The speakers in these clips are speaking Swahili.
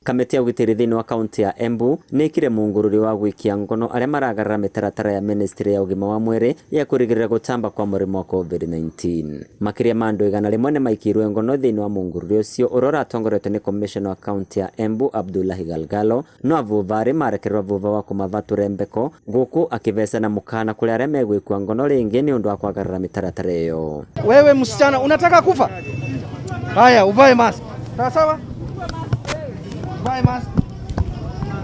Kamĩtĩ ya ũgitĩri thĩinĩ wa kaunti ya Embu nĩ ĩkire mũngũrũrio wa gwĩkia ngono arĩa maragarara mĩtaratara ya ministry ya ũgima wa mwĩrĩ ya kũrigĩrĩria gũtamba kwa mũrimũ wa COVID-19. Makĩria ma andũ 100 nĩ maikĩirwo ngono thĩinĩ wa mũngũrũrio ũcio ũrĩa ũratongoretio nĩ commissioner wa kaunti ya Embu Abdullahi Galgalo, no avuva marekererwo vuva wa kũmava tũrembeko gũkũ akĩvecana mũkana kũrĩ arĩa megwĩkua ngono rĩngĩ nĩ ũndũ wa kwagarara mĩtaratara ĩyo. Wewe msichana unataka kufa? Haya, uvae mask. Sawa sawa? Uvae mask.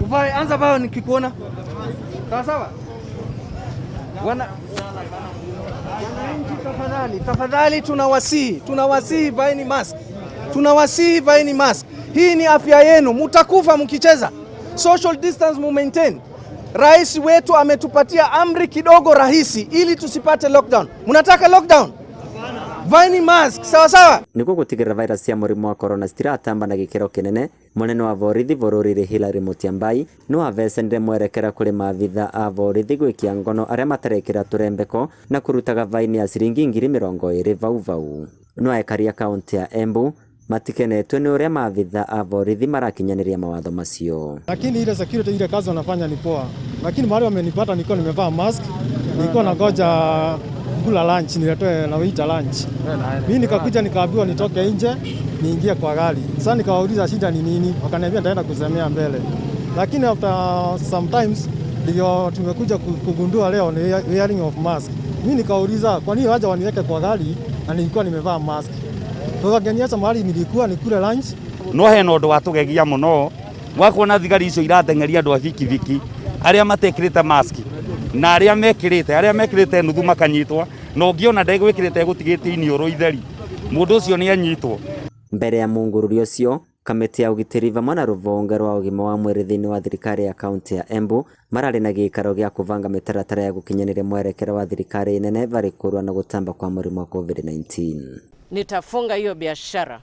Uvae, anza vaa nikikuona. Sawa sawa? Wananchi tafadhali, tafadhali tunawasihi, tunawasihi vaeni mask. Tunawasihi vaeni mask. Hii ni afya yenu, mutakufa mkicheza. Social distance mu maintain. Rais wetu ametupatia amri kidogo rahisi ili tusipate lockdown. Mnataka lockdown? Vaeni mask, sawa sawa? Nĩguo gũtigĩrĩra virus cia mũrimũ wa corona citiratamba na gĩkĩro kĩnene, mũnene wa borithi bũrũri-inĩ Hillary Mutyambai no avecenire mwerekera kũrĩ maabitha a borithi gwĩkia ngono arĩa matarekĩra tũrembeko na kũrutaga baini ya ciringi 20,000 vau vau. No aikari a kaunti ya Embu matikenetio nĩ ũrĩa maabitha a borithi marakinyanĩria mawatho macio. Lakini ile security, ile kazi wanafanya ni poa, lakini mahali wamenipata nilikuwa nimevaa mask, nilikuwa nangoja kula lunch, niletewe na waiter lunch. Mimi nikakuja nikaambiwa nitoke nje niingie kwa gari. Sasa nikawauliza shida ni nini, wakaniambia nitaenda kusemea mbele, lakini after sometimes ndio tumekuja kugundua leo ni wearing of mask. Mimi nikauliza kwa nini waja waniweke kwa gari na nilikuwa nimevaa mask. Wakaniacha mahali nilikuwa nikule lunch. No hena ũndũ watũgegia mũno wakuona thigari icio irateng'eria andũ a bikibiki arĩa matekĩrĩte mask na arĩa mekĩrĩte nuthu makanyitwo, na ũngĩona ndegwĩkĩrĩte egũtigĩtie iniũrũ itheri, mũndũ ũcio nĩ anyitwo. Mbere ya mũngũrũrio ũcio, kamĩtĩ ya ũgitĩri vamwe na rũhonge rwa ũgima wa mwĩrĩ thĩinĩ wa thirikari ya kaunti ya Embu mararĩ na gĩikaro gĩa kũbanga mĩtaratara ya gũkinyanĩria mwerekera wa thirikari nene varĩ kũrũa na gũtamba kwa mũrimũ wa COVID-19. Nitafunga hiyo biashara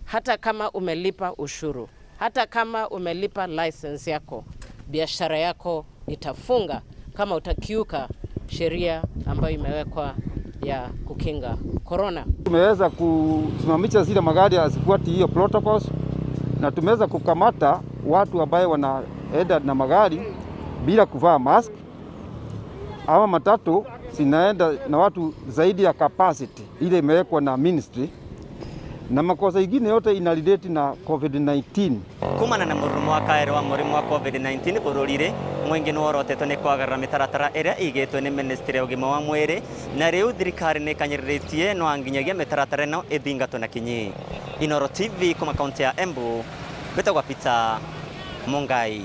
hata kama umelipa ushuru, hata kama umelipa license yako, biashara yako nitafunga kama utakiuka sheria ambayo imewekwa ya kukinga corona. Tumeweza kusimamisha zile magari hazifuati hiyo protocols, na tumeweza kukamata watu ambaye wanaenda na magari bila kuvaa mask, ama matatu zinaenda na watu zaidi ya capacity ile imewekwa na ministry, na makosa ingine yote ina relate na COVID-19. Kumana na mũrurumo wa kaerĩ wa mũrimũ wa COVID-19 bũrũri-rĩ, mũingĩ nĩworotetwo nĩ kwagarara mĩtaratara ĩrĩa ĩigĩtwo nĩ ministry ya ũgima wa mwĩrĩ, na rĩu thirikari nĩ ĩkanyĩrĩrĩtie no nginyagia mĩtaratara ĩno ĩthingatwo na kinyi. Inooro TV kuma kaunti ya Embu, gwĩtagwo Peter Mungai.